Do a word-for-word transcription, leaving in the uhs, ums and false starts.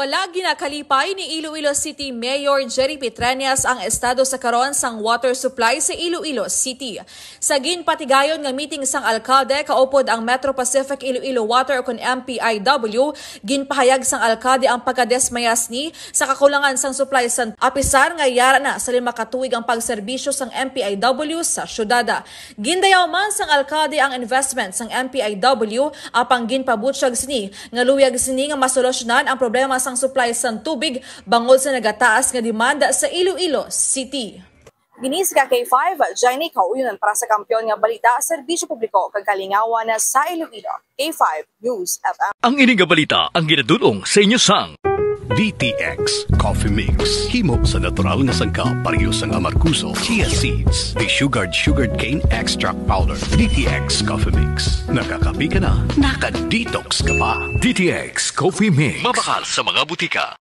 Wala ginakalipay ni Iloilo City Mayor Jerry Pitreñas ang estado sa karon sang water supply sa Iloilo City. Sa ginpatigayon nga meeting sang alkalde kaupod ang Metro Pacific Iloilo Water, kon M P I W, ginpahayag sang alkalde ang pagkadismayas ni sa kakulangan sang supply sa, apisar nga yara na sa lima ka tuig ang pagserbisyo sang M P I W sa syudad. Gindayaw man sang alkalde ang investment sang M P I W, apang ginpabutyag sini nga luyag sini nga masolusyonan ang problema sang supply sang tubig bangod sa nagataas nga demanda sa Iloilo City. Ginis ka K five, Jenny Kauyon para sa Kampiyon nga Balita, Serbisyo Publiko kag Kalingawan sa Iloilo. K five News F M. Ang ini nga balita ang ginadul-ong sa inyo sang D T X Coffee Mix. Himo sa natural nga sangkap, pareho sang amargoso, chia seeds, desugared sugarcane extract powder. D T X Coffee Mix. Nakakape ka na, naka-detox ka pa. D T X Coffee Mix. Mabakal sa mga butika.